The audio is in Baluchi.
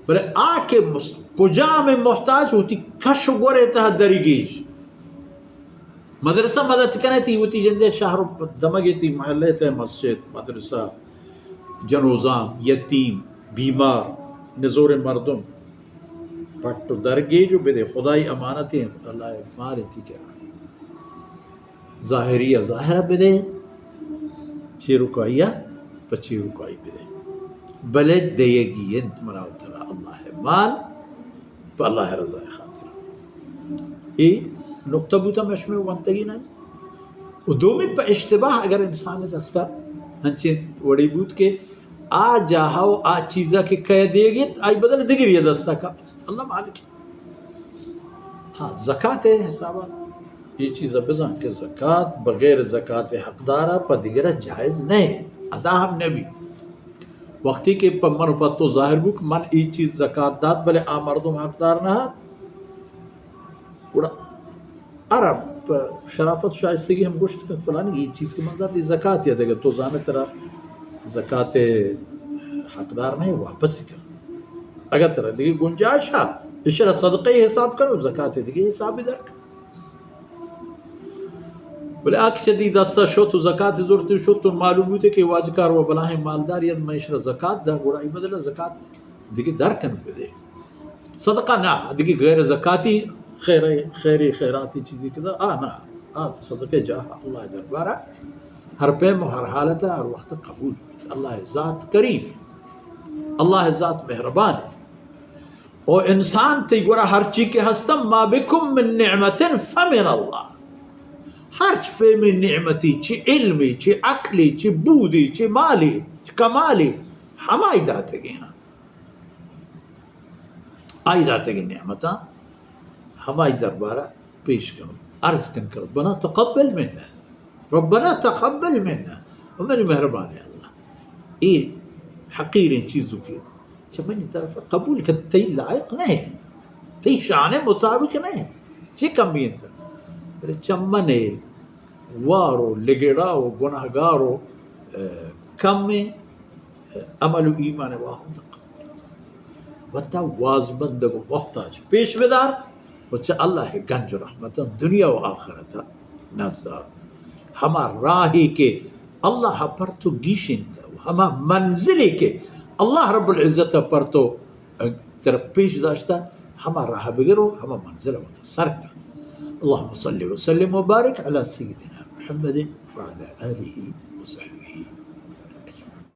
بلے آ کہ مس-، کجام محتاج وتی کش و گور ءِ تہا دریگیج۔ مدرسہ مدد کنے، تئی وتی جندے شہر و دمگے، تئی محلہ تہ مسجد، مدرسہ، جنوزام، یتیم، بیمار، نزور مردم، پٹ و درگیج و بدے، خدائی امانت ایں، اللہ مال ایں تئی کرا۔ ظاہری ءَ ظاہر ءَ بدے، چیرکائی ءَ پہ چیرکائی بدے، بلے دیگی انت منا و ترا اللہ ءِ مال پہ اللہ ءِ رضا ءِ خاطر۔ اے نقطہ بوتا مشمے ونتگی نہ۔ و دومی، پہ اشتباہ اگر انسان ءِ دستا ہنچیں وڑی بوت کہ آ جاہا و آ چیزا کہ کئے دیگیت، آئی بدل دگری دستا کپت، اللہ مالک۔ ہاں، زکات ءِ حساب ءَ اے چیز ءَ بزاں کہ زکات بغیر زکات ءِ حقدار ءَ پہ دگرا جائز نہ، ادا ہم نہ بی۔ وقتی کہ پہ من و پہ تو ظاہر بو کہ من اے چیز زکات دات، بلے آ مردم حقدار نہ ات، گڑا عرب پہ شرافت شائستگی ہم گوشت کہ فلانی اے چیز کہ من دات، اے زکات یا دگہ، تو زانے ترا زکات ءِ حقدار نہ، واپس کن۔ اگر ترا دگہ گنجائش ءَ، اشرا صدقہ حساب کن و زکات دگہ حساب در کن۔ بلے آ کہ چہ دی دستا شت و زکات زرت و شت و معلوم بوتے کہ واجکار و بلاہیں مالدار ید، من اشرا زکات دا، گڑا ای بدلا زکات دگہ در کن بدے۔ صدقہ نہ، دگہ غیر زکاتی خیر، خیری خیراتی چیزی کہ دا، آ نہ، آ صدقہ جاہ اللہ دربارہ ہر پیم و ہر حالت ہر وقت قبول بیت۔ اللہ ذات کریم، اللہ ذات مہربان۔ او انسان، تئی گورا ہرچی کہ ہستن، ما بکم من نعمت فمن اللہ، ہرچ پیمیں نعمتی، چی علمی، چی عقلی، چی بودی، چی مالی، چی کمالی، ہمائی داتگینا۔ آئی داتگی نعمتاں ہمائی دربارہ پیش کنو، عرض کن کہ ربنا تقبل منا، ربنا تقبل منا، و منی مہربان اللہ، اے حقیریں چیزو کہ چہ منی طرف قبول کن، تئی لائق نہ، تئی شان مطابق نہ، چی کمی انت؟ بلے چہ من وار و لگڑا و گناہگار و، اے، کمیں عمل و ایمان واہند وتا وازمندگ و محتاج پیش بدار و چہ اللہ گنج و رحمتاں دنیا و آخرت نزدار۔ ہما راہی کہ اللہ پر تو گیشینت و ہما منزلی کہ اللہ رب العزت پر تو تر پیش داشتہ، ہما راہ بگر و ہما منزل وتا سر کن۔ اللهم صل وسلم وبارك على سيدنا محمد وعلى آله وصحبه۔